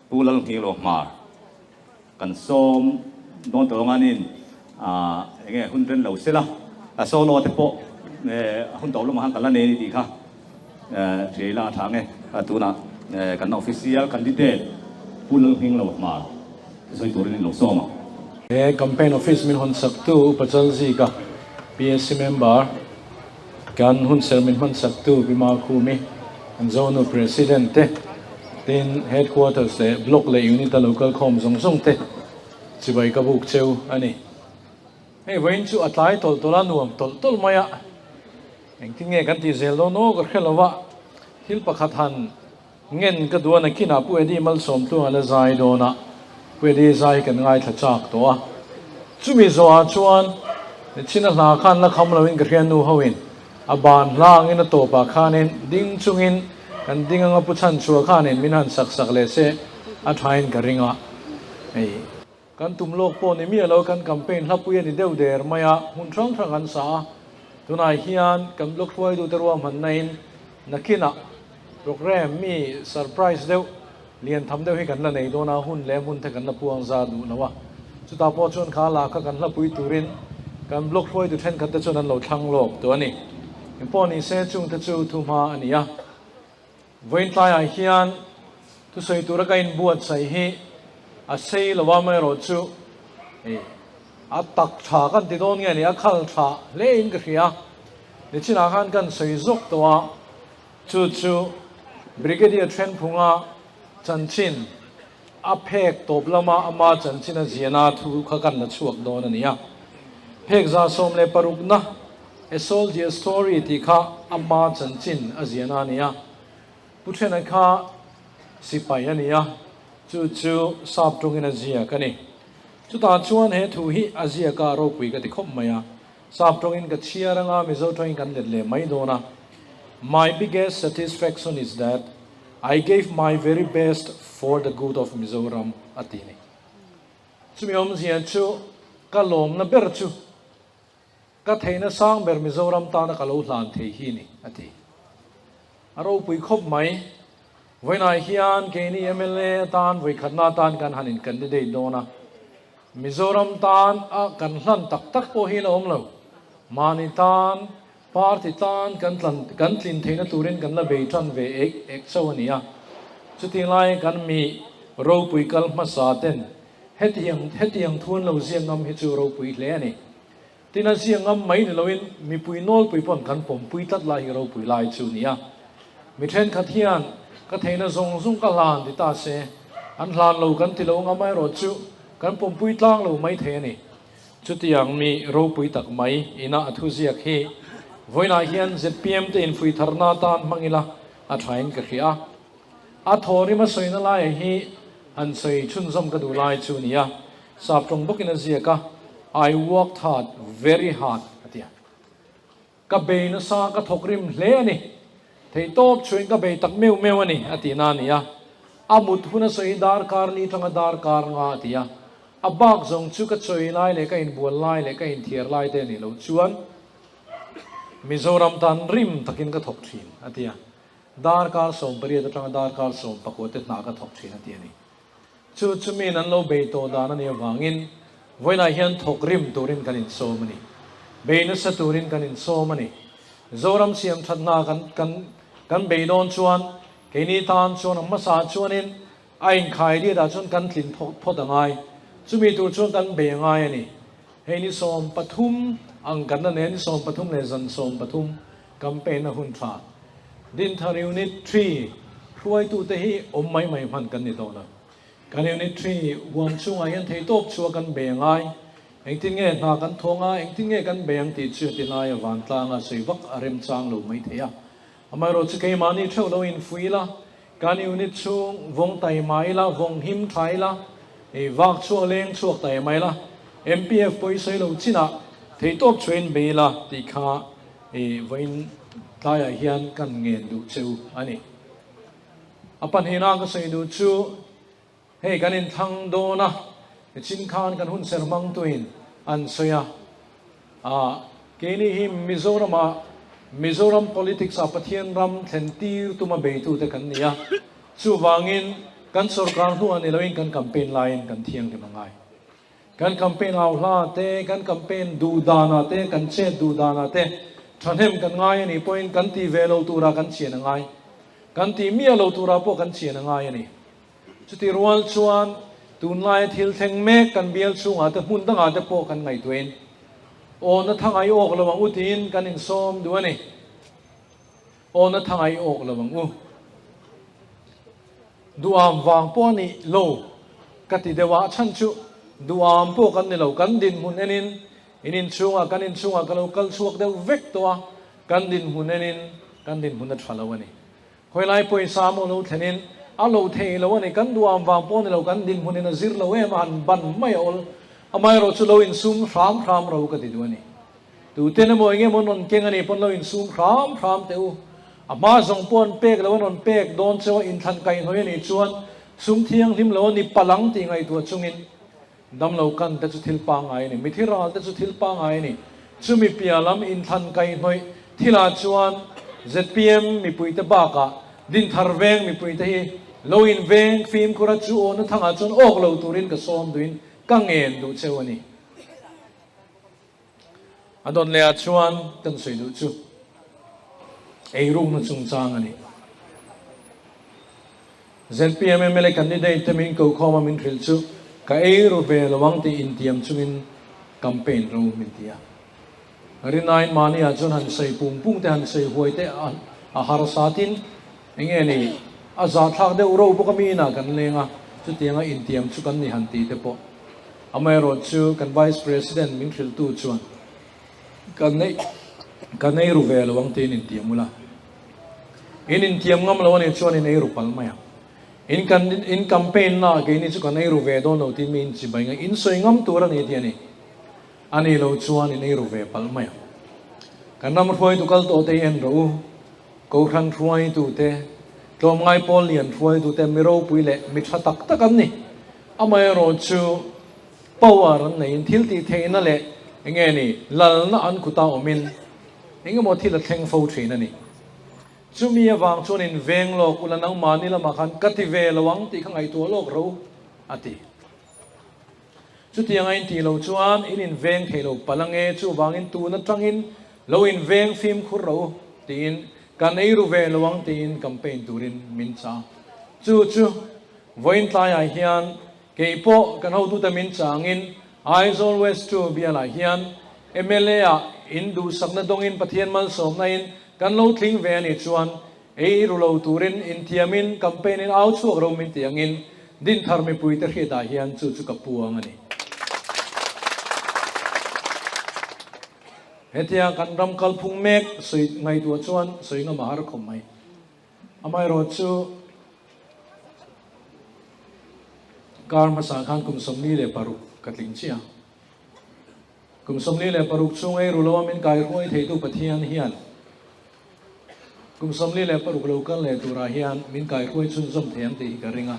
Pu Lalnghilo Hmar kan sawm dawn tawh anganin eng nge hun ren lo sela a solo te pawh a hun tawh lamah khan kan la nei a ni tih kha hria ila a tha ang e. Tunah kan official candidate Pu Lalnghilo Hmar sawi turin in lo sawm ang. He campaign office min hawn saktu Upa Chalzika, PSC member, Kan hunserh min hman saktu Pi Makhumi, kan Zonu President te, tin Headquarters leh Block leh Unit a lo kal khawm zawng zawng te chibai ka buk cheu a ni. Hei vawiin chu a tlai tawlh tawlh a, nuam tawlh tawlh mai a, engtin nge kan tih zel dawn aw ka hre lo a, thil pakhat han ngen ka duh a, nakinah Pu Eddie Malsawmtluang a la zai dawn a, Pu Eddie zai hi kan ngaithla chak tawh a, chumi zawhah chuan chhina hla khan la kham loin ka hria nu hoin a ban hla angin a tawpah khanin ding chungin kan ding anga Pu Chhanchhuah khanin min han sak sak leh se a thain ka ring a, hei kan tum lawk pawh ni miah lo kan campaign hlapui a ni deuh der mai a, hmun hrang hrang an sa a, tunah hian kan block hruaitute ruahmanna in nakinah Programme mi surprise deuh, lian tham deuh hi kan la nei dawn a, hun leh hmun te kan la puang za duh lo a. Chutah pawh chuan kha la kha kan hlapui turin kan blog hruaitu thenkhat te chuan an lo thlang lawk tawh a ni. Engpawh ni se chung te chu thu hma a ni a. Vawiin tlaiah hian thusawi tura ka inbuatsaih hi a sei lo a, amaherawh chu a tak tha kan ti dawn nge ni, a khal tha hlein ka hria. Nichinah khan kan sawi zawk tawh a. Chu chu Brigadier Thenphunga chanchin a phek tawp lama ama chanchin a ziana thu kha kan la chhuak dawn a ni a. Phek 16 na A Soldier Story tih kha ama chanchin a ziana a ni a. Pu Thena kha sipai a ni a, chu chu sap tawngin a ziak a ni. Chutah chuan he thu hi a ziaka ropui ka ti khawp mai a. Sap tawngin ka chhiar anga Mizo tawngin kan let leh mai dawn a. My biggest satisfaction is that I gave my very best for the good of Mizoram a ti ni. Chumi awmzia chu ka lawmna ber chu ka theihna sang ber Mizoram tana ka lo hlan thei hi ni a ti. A ropui khawp mai. Vawiinah hian keini mla atan vawikhatna atan kan han in candidate dawn a. Mizoram tan a kan hlan tak tak pawh hi la awm lo. Mahni tan, party tan kan tlan kan tlin theihna turin kan la bei tan ve ek ek chauh a ni a. Chutih lai kan mi ropui kal hmasa ten hetiang hetiang thu an lo ziak ngam hi chu ropui hle a ni. Tin a ziak ngam mai ni loin mipui nawlpui pawn kan pawmpui tlat lai hi ropui lai chu a ni a. Mi thenkhat hian ka theihna zawng zawng ka hlan ti ta se, an hlan lo kan ti lo ngam erawh chu kan pawmpui tlang lo mai thei a ni. Chutiang mi ropui tak mai ina a thuziak hi vawiinah hian zpm te infui tharna atan hmang ila a thain ka hria a. A thawrim a sawina laia hi han sawi chhunzawm ka duh lai chu a ni a, sap tawng bawkin a ziak a, I worked hard, very hard a ti a. Ka bei nasa, ka thawk rim hle a ni. Theihtawp chhuain ka bei tak meuh meuh a ni, a tihna a ni a. A mut hun a sawi darkar li tanga darkar nga a ti a. A bak zawng chu ka chawi lai leh ka inbual lai leh ka inthiar lai te a nih loh chuan Mizoram tan rim takin ka thawk thin, a ti a. Darkar 18 atanga darkar 19 te hna ka thawk thin, a ti a ni. Chu chu miin an lo bei tawh dan a nih avangin vawiinah hian thawk rim turin kan insawm a ni. Bei nasa turin kan insawm a ni. Zoram siam that hna kan kan kan bei dawn chuan keini tan chuan a hmasa chuanin a inkhai diat ah chuan kan tlin phawt phawt a ngai. Chumi tur chuan kan bei a ngai a ni. Hei ni 13 ang kan la nei a, ni 13 leh zan 13 campaign a hun tha. Dinthar Unit Three hruaitute hi awm mai mai hman kan ni tawh lo. Kan Unit Three huam chhungah hian theihtawp chhuah kan bei a ngai. Engtin nge hna kan thawng a, engtin nge kan bei ang tih chu ti laia vantlanga sawi vak a remchang lo mai thei a. Amaherawhchu keimahni theuh lo infui ila, kan unit chhung vawng tai mai ila, vawng him tha ila, vak chhuak leng chhuak tai mai ila, MPF pawh i sawi lo chinah theihtawp chhuahin bei ila tih kha vawiin tlaiah hian kan ngen duh che u a ni. A pahnihna ka sawi duh chu hei kan inthlang dawn a, nichin khan kan hun ser hmangtuin an sawi a, ah keini hi Mizoramah Mizoram politics ah Pathian ram thlen tir tuma beitute kan ni a, chuvangin. kan sorkar hnuah ni loin kan campaign laiin kan thianghlim a ngai. Kan campaign au hla te, kan campaign duh danah te, kan chet duh danah te thahnem kan ngai a nih pawhin kan ti ve lo turah kan chian a ngai. Kan ti miah lo turah pawh kan chian a ngai a ni. Chuti rual chuan tunlaia thil thleng mek kan bial chhungah te hmun dangah te pawh kan ngaihtuahin awna thangai awk lo ang u tiin kan insawm duh a ni. Awna thangai awk lo ang u. Duham vang pawh a nih lo ka ti deuh a, a chhan chu duham pawh kan ni lo, kan dinhmun enin in inchhungah kan inchhungah ka lo kal chhuak deuh vek tawh a, kan dinhmun enin kan dinhmun a tha lo a ni. Khawilai pawisa maw lo thlenin a lo thei lo a ni, kan duham vang pawh a ni lo, kan dinhmunin a zir lo em a han ban mai a awl, amaherawh chu lo insum hram hram ro ka ti duh a ni. Tuten emaw eng emaw an rawn keng a nih pawn lo insum hram hram teh u. A hma zawng pawh an pek lo an rawn pek dawn cheu a, inthlan kaihhnawih a nih chuan sum thianghlim lo a ni palang tih ngaihtuah chungin damlo kan te chu thil pangngai a ni, mithi ral te chu thil pangngai a ni. Chumi piah lam inthlan kaihhnawih thilah chuan zpm mipuite bakah Dinthar veng mipuite hi lo inveng fimkhur a chu awhna thangah chuan awk lo turin ka sawm duhin ka ngen duh cheu a ni. A dawn leh ah chuan kan sawi duh chu eirukna chungchang a ni. Zpm mla candidate te min kokhawm a min hrilh chu ka eiru ve lo ang tih intiam chungin campaign ro min ti a. Rinain mahni ah chuan han sawi pung pung te han sawi huai te a harsa tin enge ni a zahthlak deuh ro bawk a mi inah kan leng a chutianga intiam chu kan ni han tih te pawh Amaherawh chu kan Vice President min hrilhtu chuan ka nei ka nei ru ve lo ang tiin intiam ula. In intiam ngam lo a nih chuan in ei ru palh mai ang. In kan in campaign na keini chu kan ei ru ve dawn lo tiin mi inchibai ngai in sawi ngam tur a ni ti a ni. A nih loh chuan in ei ru ve palh mai ang. Kan ram hruaitu kal tawh te hi en rawh u. Kohhran hruaitute, tlawmngai pawl lian hruaitute mi ropui leh mi tha tak tak an ni. Amaherawhchu power an neiin thil tih theihna leh enge ni lalna an kuta awmin engemaw thil a thleng fo thin a ni. Chumi avang chuan in veng lawk ula nangmahni lamah khan ka ti ve lo ang tih kha ngaihtuah lawk ro a ti. Chutianga in tih loh chuan in inveng thei lo palh ange, chuvangin tun atangin lo inveng fimkhur ro u tiin kan ei ru ve lo ang tiin campaign turin min chah. Chu chu vawiin tlaiah hian kei pawh kan hotute min chah angin Aizawl West 2 bialah hian mla ah in duhsakna dawngin Pathian malsawmna in kan lo tling ve a nih chuan Ei ru lo turin intiamin campaign in au chhuak ro min tih angin Dinthar mipuite hriatah hian chu chu ka puang a ni. Hetia kan ram kalphung mek sawi ngaihtuah chuan sawi ngam a har khawp mai. Amaherawh chu kar hmasa khan kum 46 ka tling chiah a. Kum 46 chhung ei ru lo a min kaihruai theitu Pathian hian Kum 46 lo kal leh turah hian min kaihruai chhunzawm thei ang tih hi ka ring a.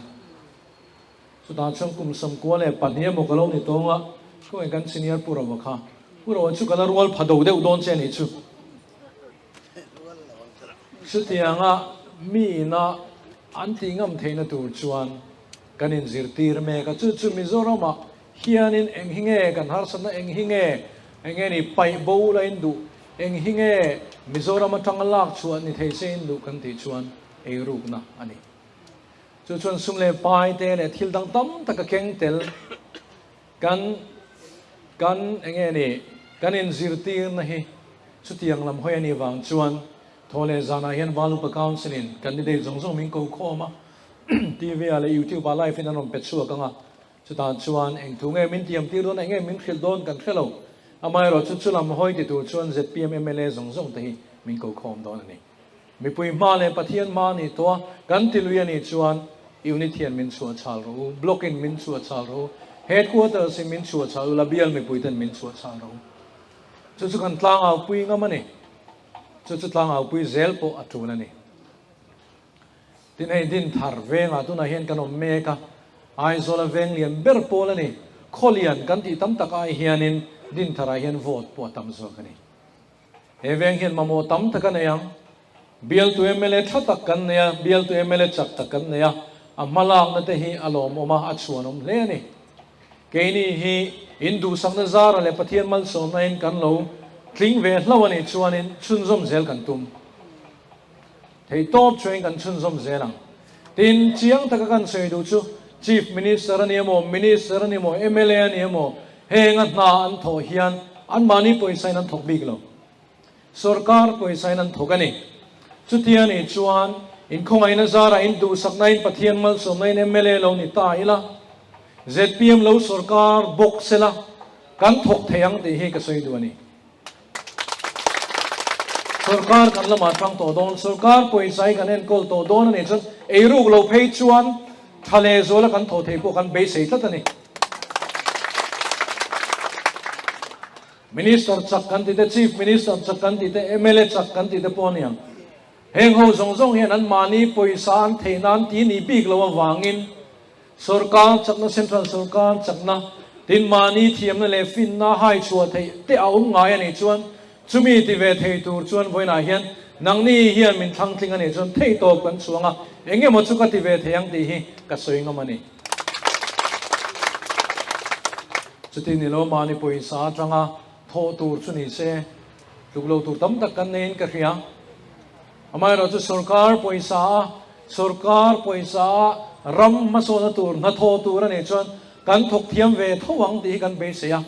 Chutah chuan kum 92 emaw ka lo ni tawng a, khawnge kan senior Pu Rova kha. Pu Rova chu ka la rual pha do deuh dawn che a nih chu. Chutianga mi ina an tih ngam theihna tur chuan kan inzirtir mek a, chu chu Mizoramah hianin eng hi nge kan harsatna eng hi nge eng nge ni paih bo la in duh Eng hi nge Mizoram atanga lak chhuah ni thei se in duh kan tih chuan eirukna a ni. Chu chuan sum leh pai te leh thil dang tam tak a keng tel. Kan kan eng nge ni kan inzirtirna hi chutiang lam hawi a nih vang chuan thaw leh zanah hian Valupa Council in candidate zawng zawng min ko khawm a, TV ah leh YouTube ah live in an rawn pe chhuak ang a, Chutah chuan eng thu nge min tiam tir dawn a, eng nge min hrilh dawn kan hre lo. Amaherawh chu chu lam hawi ti tur chuan zpm mla zawng zawng te hi min ko khawm dawn a ni. Mipui hma leh Pathian hma a nih tawh a, kan ti lui a nih chuan unit hian min chhuah chhal rawh u, block in min chhuah chhal rawh u, headquarters in min chhuah chhal u la, bial mipui ten min chhuah chhal rawh u. Chu chu kan tlangaupui ngam a ni. Chu chu tlangaupui zel pawh a tul a ni. Tin hei Dinthar vengah tunah hian kan awm mek a, Aizawla veng lian ber pawl a ni. Khaw lian kan tih tam tak ai hianin Dintharah hian vote pawh a tam zawk a ni. He veng hian mamawh tam tak a nei ang. Bialtu mla tha tak kan nei a, bialtu mla chak tak kan nei a. A hmalakna te hi a lawmawm a, a chhuanawm hle a ni. Keini hi in duhsakna zara leh Pathian malsawmna in kan lo tling ve hlauh a nih chuanin chhunzawm zel kan tum. Theihtawp chuain kan chhunzawm zel ang. Tin, chiang taka kan sawi duh chu Chief Minister a ni emaw, Minister a ni emaw, mla a ni emaw, henga hna an thawh hian anmahni pawisa in an thawk bik lo. Sorkar pawisa in an thawk a ni. Chutia nih chuan inkhawngaihna zarah in duhsakna in Pathian malsawmna in mla lo ni ta ila, zpm lo sorkar bawk sela kan thawk thei ang tih hi ka sawi duh a ni. Sorkar kan lamah tang tawh dawn, sorkar pawisa hi kan enkawl tawh dawn a nih chuan eiruk lo phei chuan tha leh zuala kan thawh theih pawh kan beisei tlat a ni. Minister chak kan tih te, Chief Minister chak kan tih te, mla chak kan tih te pawh a ni ang. Heng ho zawng zawng hian an mahni pawisa an theih nan ti ni bik lo avangin Sorkar chakna, Central sorkar chakna, tin mahni thiamna leh finna hai chhuah theih te a awm ngai a nih chuan chumi ti ve thei tur chuan vawiinah hian nangni hian min thlang tling a nih chuan theihtawp kan chhuang a, eng emaw chu ka ti ve thei ang tih hi ka sawi ngam a ni. Chuti ni lo mahni pawisa atanga thawh tur chu ni se, tluk lo tur tam tak kan neiin ka hria. Amaherawhchu sorkar pawisa a, sorkar pawisa a ram hmasawnna tur hnathawh tur a nih chuan kan thawk thiam ve tho ang tih hi kan beisei a.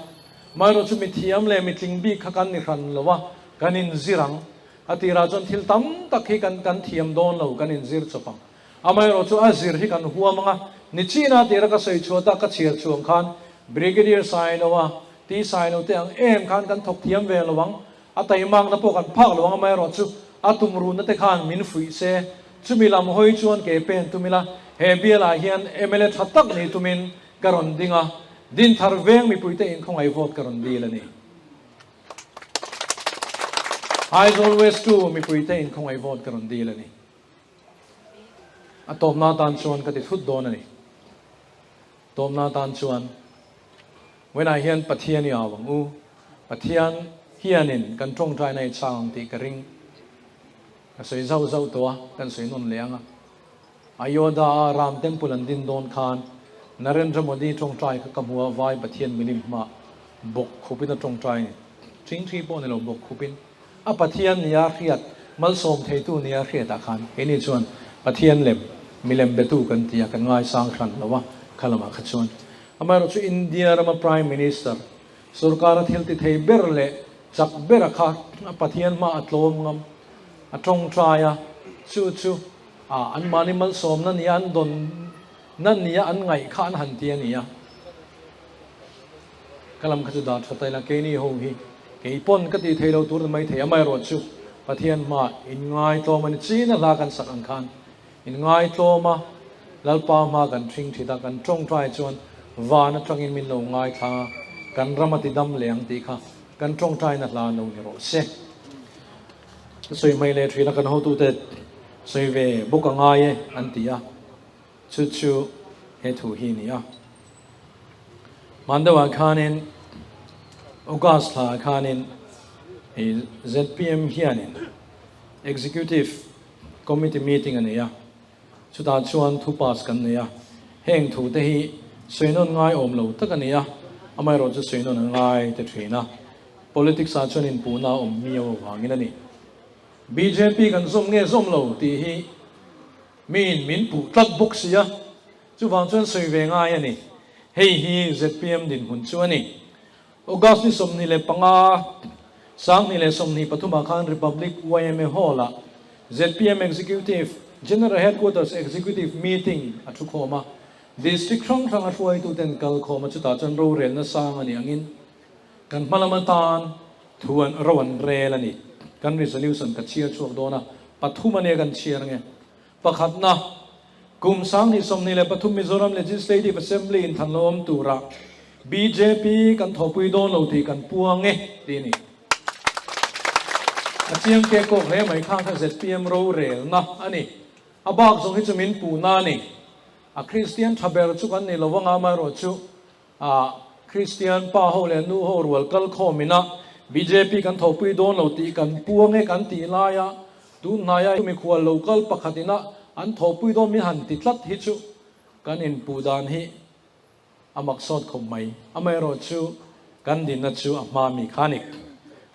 Amaherawhchu mithiam leh mitling bik kha kan ni hran lo a, kan inzir ang. A tirah chuan thil tam tak hi kan kan thiam dawn lo, kan inzir chawp ang. Amaherawhchu a zir hi kan huam ang a, nichina tira ka sawi chhuah tak ka chhiar chhuang khan Brigadier Sainoa, T Saino te ang em khan kan thawk thiam ve lo ang. A taimakna pawh kan phak lo ang amaherawhchu a tumruhna te khan min fuih se, chumi lam hawi chuan ke pen tum ila, he bialah hian mla tha tak ni tumin ka rawn ding a, Dinthar veng mipuite inkhawngaih vote ka rawn dil a ni. Aizawl West 2 mipuite inkhawngaih vote ka rawn dil a ni. A tawpna atan chuan ka ti thut dawn a ni. Tawpna atan chuan Vawiinah hian Pathian i au ang u. Pathian hianin kan tawngtaina i chhang ang tih ka ring. Ka sawi zauh zauh tawh a, kan sawi nawn leh ang a. Ayodhya a Ram Temple an din dawn khan Narendra Modi tawngtai kha ka hmu a, vai Pathian milim hma bawk khupin a tawngtai a ni. Thingthi pawh ni lo bawk khupin. A Pathian nia hriat, malsawm theitu nia hriatah khan keini chuan Pathian lem, milem betu kan ti a, kan ngaisang hran lo a, kha lamah kha chuan. Amaherawhchu India rama Prime Minister, sorkara thil ti thei ber leh chak bera kha a Pathian hma a tlawm ngam, a tawngtai a, chu chu a anmahni malsawmna nia an dawnna nia an ngaih kha an han ti a ni a. Ka lam kha chu dah tha ta ila, keini ho hi kei pawn ka tih theih lo tur ni mai thei, amaherawh chu Pathian hmaah inngai tlawm a ni, china hla kan sak ang khan inngai tlawm a, Lalpa hma kan hring thit a, kan tawngtai chuan van atangin min lo ngaithla a, kan ram a ti dam leh ang tih kha kan tawngtaina hla lo ni rawh se. Ka sawi hmai leh thin a, kan hotute sawi ve bawk a ngai e an ti a. Chu chu he thu hi a ni a. Hman deuhah khanin August thlaah khanin hei zpm hianin Executive Committee meeting a nei a, chutah chuan thu pass kan nei a. Heng thu te hi sawi nawn ngai awm lo tak a ni a, amaherawh chu sawi nawn a ngai ta thin a. Politics ah chuan inpuhna a awm miau avangin a ni. Bjp kan zawm nge zawm lo tih hi Miin min puh tlat bawk si a, chuvang chuan sawi ve ngai a ni. Hei hi zpm dinhmun chu a ni. August ni 25, 2023 ah khan Republic yma Hall-ah zpm Executive, General Headquarters Executive Meeting a thu khawm a. District hrang hranga hruaituten kal khawm a, chutah chuan rorelna sang a nih angin kan hma lam atan thu an ro an rel a ni. Kan resolution ka chhiar chhuak dawn a, pathum a nia kan chhiar ange. Pakhatna, kum 2023 Mizoram Legislative Assembly in than lo awm tura bjp kan thawhpui dawn lo tih kan puang e tih a ni. A chiang ke kawk hle mai khang kha zpm rorelna a ni. A bak zawng hi chu min puhna a ni. A Kristian tha ber chu kan ni lo anga amaherawhchu A Kristian pa ho leh nu ho rual kal khawm ina bjp kan thawhpui dawn lo tih kan puang e kan tih laia tun hnaia mikhual lo kal pakhat ina an thawhpui dawn min han ti tlat hi chu. Kan inpuh dan hi a mak sawt khawp mai. Amaherawhchu kan dinna chu a hma mi kha a ni.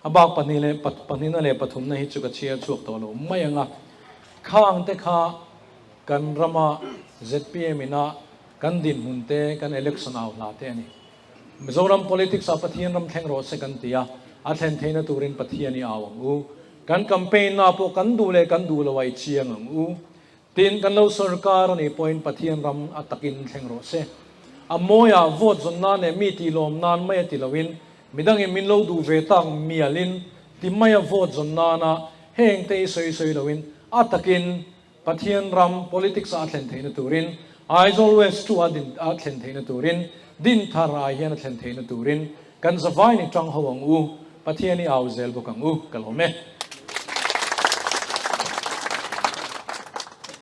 A bak pahnih leh pahnihna leh pathumna hi chu ka chhiar chhuak tawh lo mai ang a. Khang te kha kan rama zpm ina kan dinhmun te, kan election au hla te a ni. Mizoram politics ah Pathian ram thleng rawh se kan ti a, a thlen theihna turin Pathian i au ang u. Kan campaign na pawh kan duh leh kan duh lo a i chiang ang u. Tin, kan lo sorkar a nih pawhin Pathian ram a takin thleng rawh se. A mawiah vote zawn nan leh mi tih lawm nan mai a ti loin midangin min lo duh ve tak mialin ti maia vote zawn nana heng te i sawi sawi loin a takin Pathian ram politics ah a thlen theihna turin Aizawl West 2 a din a thlen theihna turin Dinthar ah hian a thlen theihna turin kan zavain i tang ho ang u, Pathian i au zel bawk ang u, ka lawm e.